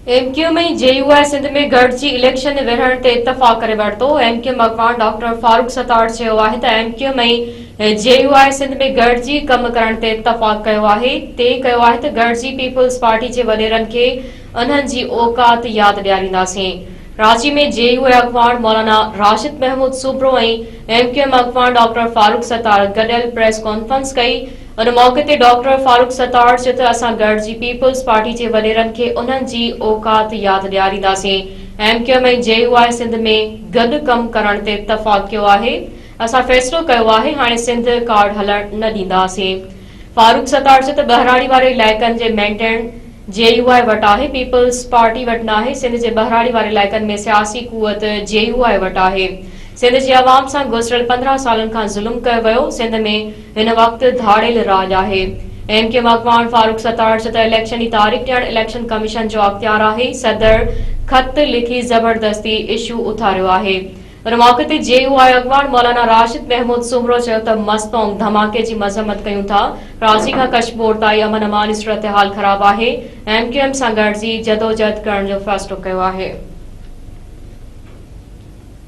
M Q M ۽ J U I Sindh ۾ گڏجي election وڙهڻ تي اتفاق ڪري ورتو. ايم ڪيو ايم اڳواڻ ڊاڪٽر فاروق ستار چيو آهي ته M Q M ۽ J U I Sindh ۾ گڏجي ڪم ڪرڻ تي اتفاق ڪيو آهي، طئي ڪيو آهي ته گڏجي پيپلز پارٽي جي وڏيرن کي انهن جي اوقات ياد ڏيارينداسين. ڪراچي ۾ جي يو اي اڳواڻ مولانا Rashid Mahmood Soomro ۽ M Q M اڳواڻ ڊاڪٽر فاروق ستار گڏيل پريس ڪانفرنس ڪئي. ان موقعي تي ڊاڪٽر فاروق ستار چيو ته اسان گڏجي پيپلز پارٽي جي وڏيرن کي انهن جي اوقات ياد ڏيارينداسين، M Q M ۽ J U I Sindh ۾ گڏ ڪم ڪرڻ تي اتفاق ڪيو آهي، اسان فيصلو ڪيو آهي هاڻي سنڌ ڪارڊ هلڻ نه ڏينداسين. فاروق ستار چيو ته ٻهراڙي واري علائقن جي مينٽينڊ جي يو آء وٽ آهي، پيپلز پارٽي وٽ ناهي، سنڌ جي ٻهراڙي واري علائقن ۾ سياسي قوت جي يو آء وٽ آهي، سنڌ جي عوام سان گذريل 15 سالن کان ظلم ڪيو ويو، سنڌ ۾ هن وقت ڌاڙيل راڄ آهي. ايم ڪيو ايم اڳواڻ فاروق ستار چيو ته اليڪشن جي تاريخ ڏيڻ اليڪشن ڪميشن جو اختيار آهي، صدر خط لکي زبردستي اشو اٿاريو آهي. ان موقعي تي جي يو آء اڳواڻ مولانا راشد محمود سومرو چيو ته مستونگ ڌماڪي جي مذمت ڪيون ٿا، ڪراچي کان ڪشمور تائين امن امان جي صورتحال خراب آهي، ايم ڪيو ايم سان گڏجي جدوجهد ڪرڻ جو فيصلو ڪيو آهي.